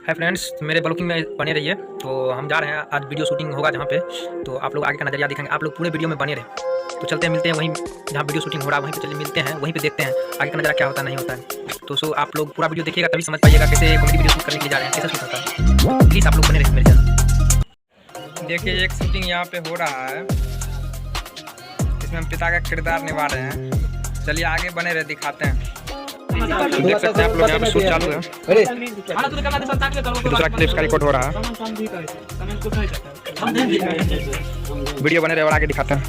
Hi friends, मेरे blogging में बने रहिए। तो हम जा रहे हैं, आज वीडियो शूटिंग होगा जहाँ पे, तो आप लोग आगे का नजरिया दिखाएंगे। आप लोग पूरे वीडियो में बने रहे। तो चलते हैं, मिलते हैं वहीं जहाँ वीडियो शूटिंग हो रहा है, वहीं पे चलिए मिलते हैं, वहीं पे देखते हैं आगे का नज़ारा क्या होता है नहीं होता है। तो सो आप लोग पूरा वीडियो देखिएगा, तभी समझ पाइएगा कैसे कॉमेडी वीडियो शूट करने के लिए जा रहे हैं, कैसे शूट होता है। प्लीज़ आप लोग बने रहिए मेरे साथ। देखिए एक शूटिंग यहाँ पे हो रहा है, इसमें हम पिता का किरदार निभा रहे हैं। चलिए आगे बने रहे, दिखाते हैं। तो देख सकते हैं आप लोग, यहाँ पे शूट चालू है, दूसरा क्लिप्स का रिकॉर्ड हो रहा है। वीडियो बने रहे और आगे दिखाते हैं।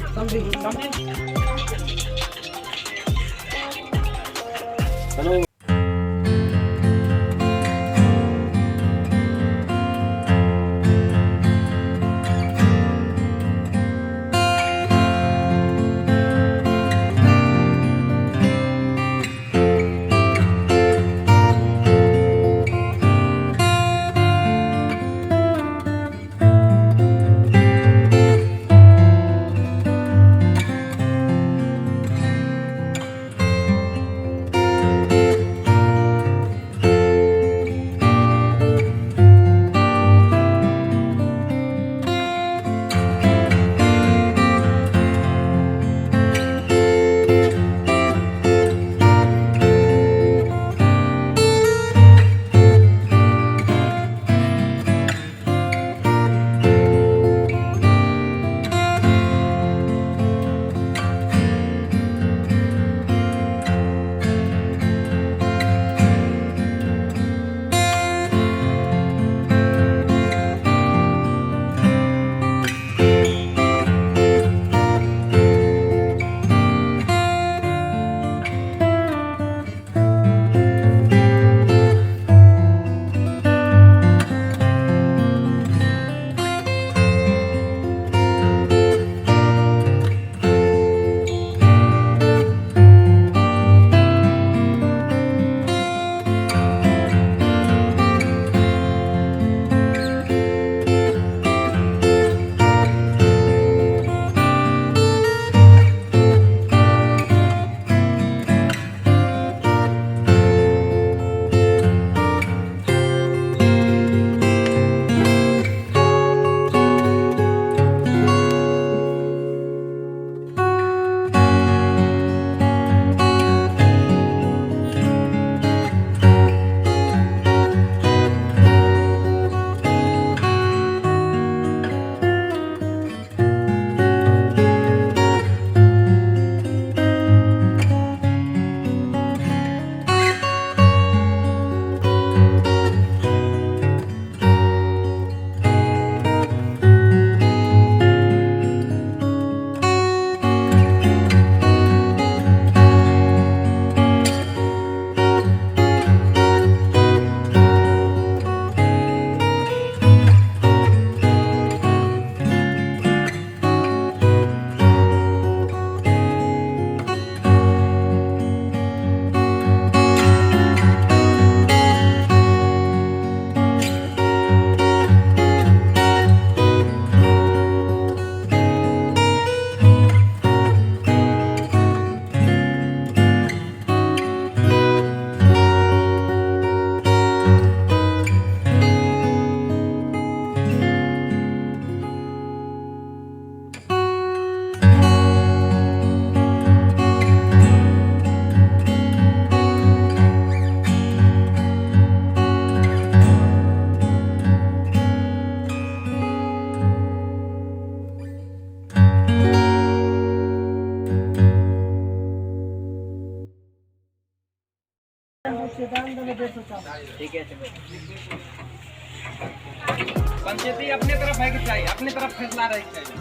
पंचायती अपने तरफ है कि चाहिए, अपने तरफ फैसला रहे चाहिए।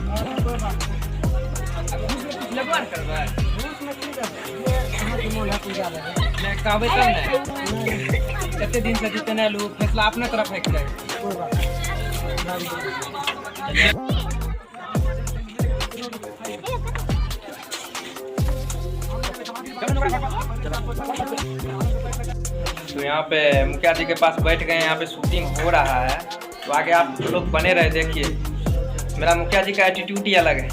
अब घूस में कुछ लगवा करबै, नहीं कहबै तब ने। कते दिन से जीते नहीं लू, फैसला अपने तरफ है कि चाहिए। तो यहाँ पे मुखिया जी के पास बैठ गए हैं, यहाँ पे शूटिंग हो रहा है। तो आगे आप लोग बने रहे, देखिए मेरा मुखिया जी का एटीट्यूड ही अलग है।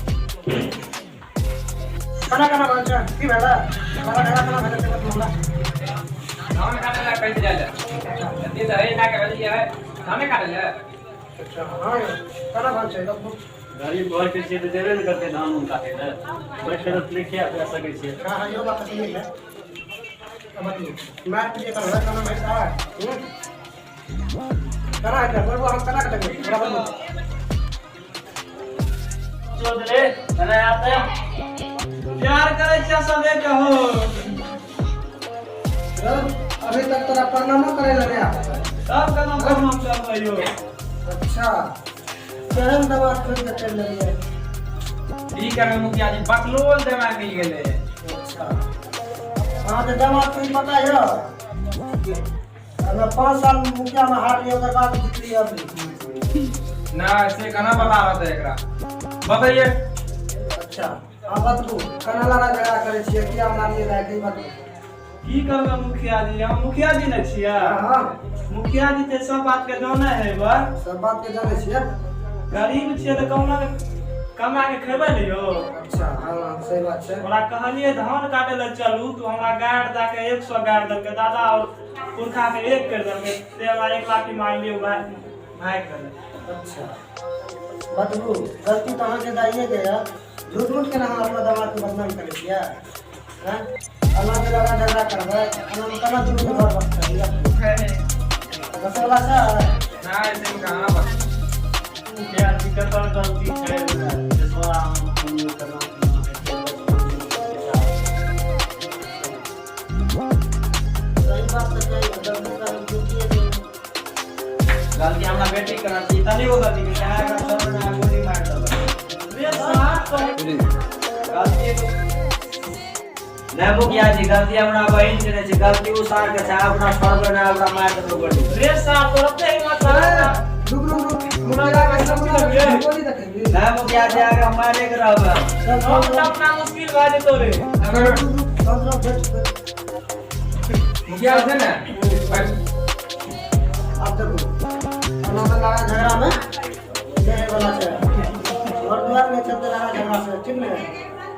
धाने काटै ले। अच्छा हाँ, केना भाव छै? गरीब घर के छियै तऽ जेबे ने करतै धान उन काटै लए, बैठ कऽ तऽ नहि खिया पिया सकै छियै। हाँ हाँ, इहो बात तऽ सही है। मार पीट करबै केना हेतै? केना हेतै बोलबो? हम केना कटबै बराबर? चौधरी कने आते। प्यार करै छियै सबे के हो। अभी तक तोरा प्रणामो करै लए नहि आबै। सब केना प्रणाम करबै यौ? अच्छा, केहन दवा खोज के चलि लेलियै? की करबै मुखिया जी, बकलोल दवा मिल गेलै। अच्छा हाँ, तऽ दवा तुम पता यऽ, हमे 5 साल मुखियामे हारलियै, ओकर बाद जीतलियै अभी। ना, से केना पता रहतै एकरा, बतैये। अच्छा हाँ, बतबू, केना लड़ाइ झगड़ा करै छियै, किया मारियै रहै, की बतबू? की करबै मुखिया जी, हम मुखिया जी ने छियै। हाँ। मुखिया जी तऽ सब बात के जानै हेबै। सब बात के जानै छियै। गरीब छियै तऽ कहुना के कमा के खेबै ने यौ। अच्छा हाँ, सही बात छै। ओकरा कहलियै धान काटै लए चलू, तू हमरा गारि दए के 100 गारि देलकै, दादा और पुरखा के एक करि देलकै, से हमरा एक लाठी मारलियै, भागि गेलै। अच्छा बतबू, गलती तऽ अहाँके दाइए के यऽ। झूठ मूठ के अहाँ अपना दमादके बदनाम करै छियै? हैं, एना जे लड़ाइ झगड़ा करबै, एनामे केना दुनू घर बसतै? बसैवला छै? ना, ऐसे में कहाँ बस। मुखिया जी, ककर गलती छै जे सोरा केना केना हेतै? सही बात तऽ कही, गलती तऽ बेटिए के। गलती हमरा बेटी करत छी, तनी गो गलती के चाहे एकरा छोड़बै ना, गोली मारि देबै। रे साहब। गलती नहि मुखिया जी, गलती हमरा बहिन के नहि छै, गलती उ सार के छै। अपना छोड़बै ना, ओकरा मारि देबै गोली। रे साहब, तोरा ओते हिम्मत है? रुक रुक रुक, मुखिया के सामने गोली देखेबी? नहि मुखिया जी, आगे मारे के रहबै। चल। हम टपना मुश्किल भए जेतौ रे। अगर चल चल, बैठ बैठ। मुखिया छै ने। आब देखू, एना तऽ लड़ाइ झगड़ामे नहि वाला छै, घर दुआर नहि चलते लड़ाइ झगड़ा से, ठीक ने?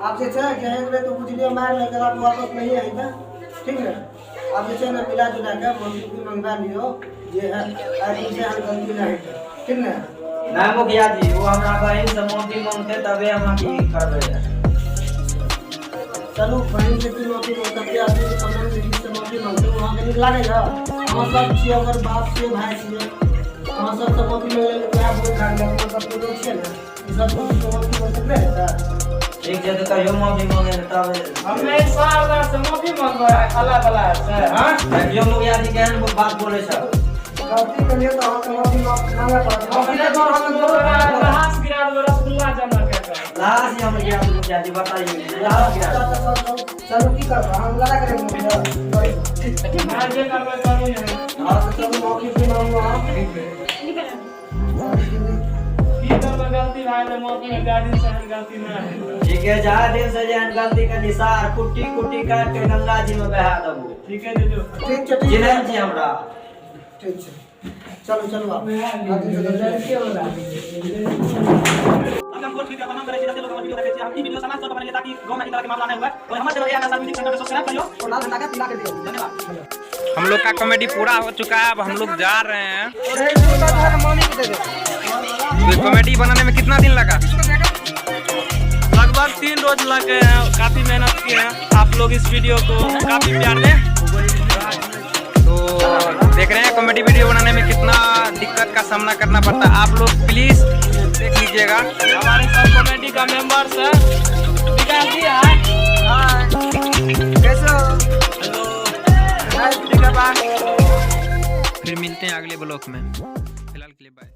आब जे छै जे एक बेर तो बुझलियै मारि लेके आब वापस नहीं अयतै, ठीक ने? आब जे छै ने मिला जुला के माफी उफी मंगवा लियौ, जे है आइ दिन से एहन गलती नहि हेतै, ठीक ने? नहि मुखिया जी, ओ हमरा बहिन से माफी मांगते तबे हम अथी करबै। चलू, बहिन से की माफी मांगते? आदमी के सामने से माफी मांगते वहाँके नीक लागै है? अहाँ सब छियै, ओकर बाप छियै, भाय छियै, अहाँ सब तऽ माफी मांगि लेबै तऽ वएह बहुत भए गेलै। अपना सबके लोग छियै ने, ई सब माफी मांगते नहि हेतै। ठीक छै, तऽ कहियो माफी मांगे तब। हमे साल से माफी मांगबै अल्लाह बला से, हाँ? देखियौ मुखिया जी, केहन बात बोलै छै। गलती के लिए तऽ अहाँके माफी मांगे पड़त। माफी के तौर हम जरूर मांगे पड़त। लाश गिरा देबै रसगुल्ला जमा के कर। लाश ही हम गिरा देबै मुखिया जी, बताइए, लाश गिरा देबै। चल चल चलू, की करबै? हम लड़ाइ करेंगे मुखिया? मैं जे करबै करू यहाँ। हाँ तऽ चलू, माफी भी मांगू अहाँ। की करबै, गलती भए गेलै, माफी मिल जाय, दिन से एहन गलती नहि हेतै। ठीक है, जहाँ दिन से जेहन गलती के निसार कुट्टी कुट्टी काट के गंगा जी में बहा देबू। ठीक है जीजू। ठीक छै, ठीक चिन्है छै। छी हमरा? ठीक छै, चलू चलू, आब गलती से गलती। हम गोल वीडियो बनाम करै छी, जते लोग हमर वीडियो देखै छी। हम ई वीडियो समाज तौर पर बनेलियै ताकि गांव में ई तरह के मामला नहि हुए और हमर चैनल एआर म्यूजिक सेंटर के सब्सक्राइब करियो। और लाल घंटा के पीला कर दियो। धन्यवाद। हम लोग का कॉमेडी पूरा हो चुका है, अब हम लोग जा रहे हैं। मामी के दे दे। तो ये कॉमेडी बनाने में कितना दिन लगा? लगभग 3 रोज लग गए हैं, काफी मेहनत किए हैं। आप लोग इस वीडियो को काफी प्यार दें। तो देख रहे हैं, कॉमेडी वीडियो बनाने में कितना दिक्कत का सामना करना पड़ता है। आप लोग प्लीज देख लीजिएगा। हमारे सब कमेटी का मेंबर्स है। विकास जी, हाय। कैसे हो? हेलो, ठीक है, बाय। फिर मिलते हैं अगले ब्लॉग में, फिलहाल के लिए बाय।